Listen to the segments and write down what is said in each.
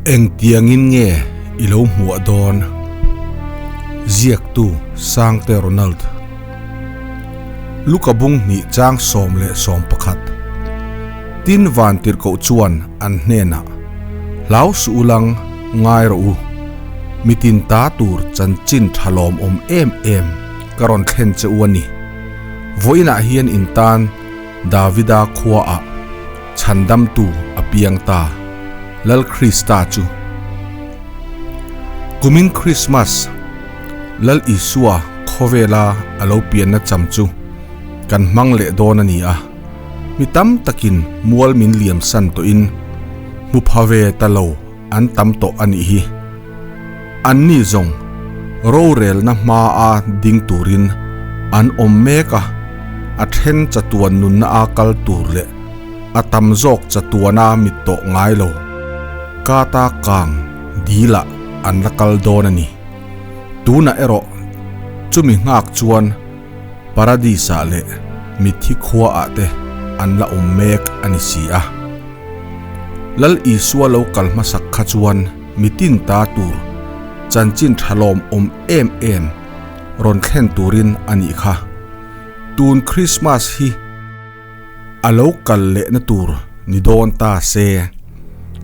Engtiangin nge i lo hmuah dawn? Ziaktu Sangte Ronald. Luka bung hnih chang 11. Tin vantirhkoh chuan an hnenah, Hlau suh u lang, ngai rawh u. Mitin ta tur chanchin tha lawmawm em em ka rawn thlen che u a ni. Vawiinah hian in tan Davida khuaah chhandamtu a piang ta, Lal Krista chu. Kumin Krismas, Lal Isua khawvela a lo pianna cham chu kan hmang leh dawn a ni a. Mi tam takin mual min liam san tawhin hmu pha ve ta lo an tam tawh a nih hi. Anni zawng rorelna hmaa ding turin an awm mek a, a then chatuan nunna a kal tur leh a tam zawk chatuana mit tawh ngai lo kata kang dilah an la kal dawn a ni. Tunah erawh chumi nghak chuan Paradis-ah leh mitthi khuaah te an la awm mek a ni si a. Lal Isua lo kal hmasak kha chuan mitin ta tur chanchin tha lawm awm em em rawn thlen turin a nih kha. Tun Krismas hi a lo kal lehna tur ni dawn ta se,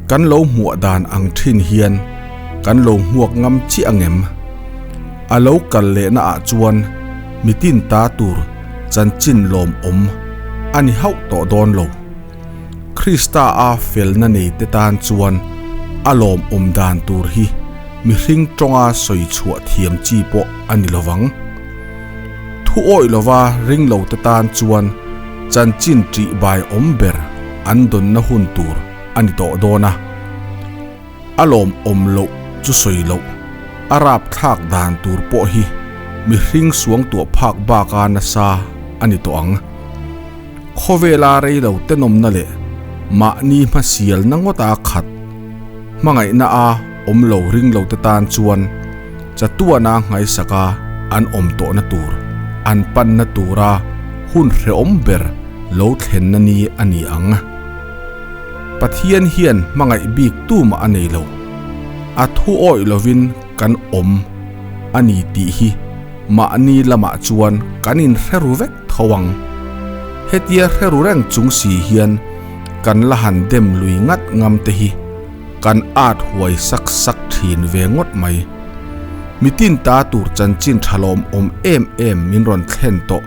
kan lo hmuah dan ang thin hian kan lo hmuak ngam chiah ang em? A lo kal lehna ah chuan mitin ta tur chanchin lawmawm a ni hauh tawh dawn lo. Krista a felna nei te tan chuan a lawmawm dan tur hi mihring tawnga sawi chhuah thiam chi pawh a ni lovang. Thu awih lova ring lo te tan chuan chanchin ṭih bai awm ber an dawnna hun tur a ni tawh dawn a. A lawmawm loh chu sawi loh, a rapthlak dan tur pawh hi mihring suangtuah phak baka nasa a ni tawh ang. Khawvela rei lo tenawmna leh mahni hmasialna ngawta khat hmangaihna a awm lo ring lo te tan chuan chatuana nghaisaka an awm tawhna tur an panna tura hun hrehawm ber lo thlenna ni a ni ang. Pathian hian hmangaih bik tumah a nei lo. A thu awih lovin kan awm a ni tih hi mahni lamah chuan kan inhre ru vek tho ang. Hetia hre ru reng chung si hian kan la han dem lui ngat ngam te hi kan at huai sak sak thin ve ngawt mai. Mitin ta tur chanchin tha lawm awm em em min rawn thlen tawh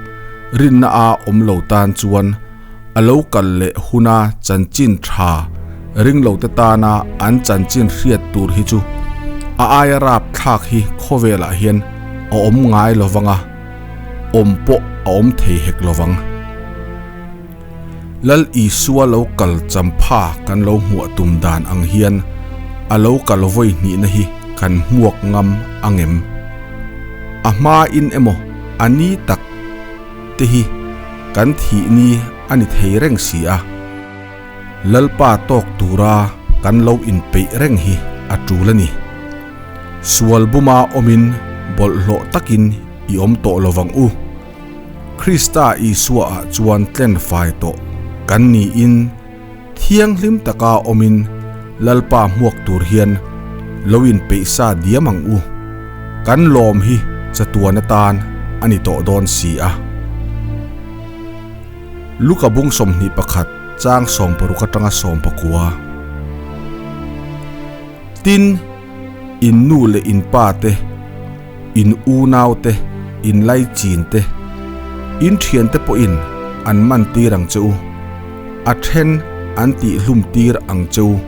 rinna a awm lo tan chuan a lo kal leh huna chanchin tha ring lo te tana an chanchin hriat tur hi chu a aia rap thlak hi khawvelah hian a awm ngai lovang a, awm pawh a awm thei hek lovang. Lal Isua lo kal champha kan lo hmuah tum dan ang hian a lo kal vawi hnihna hi kan hmuak ngam ang em? A hmain emaw a ni tak te hi kan thih ni a ni thei reng si a. Lalpa tawk tura kan lo inpeih reng hi a tul a ni. Sual buma awmin bawlhhlawh takin i awm tawh lovang u. Krista Isua ah chuan tlen fai tawh kan niin thianghlim taka awmin Lalpa hmuak tur hian lo inpeih sa diam ang u. Kan lawm hi chatuan atan a ni tawh dawn si a. Luka bung 21 chang 60 atanga 19. Tin, in nu leh in pa te, in unau te, in laichin te, in thian te pawhin an man tir ang che u, a then an tih hlum tir ang che u.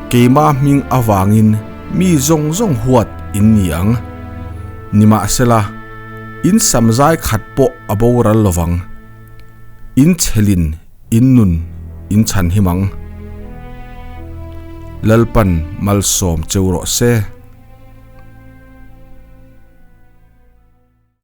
Keima hming avangin mi zawng zawng huat in ni ang. Nimahsela, in samzai khat pawh a boral lovang. In chhelin in nun in chhan him ang. Lalpan malsawm cheu rawh se.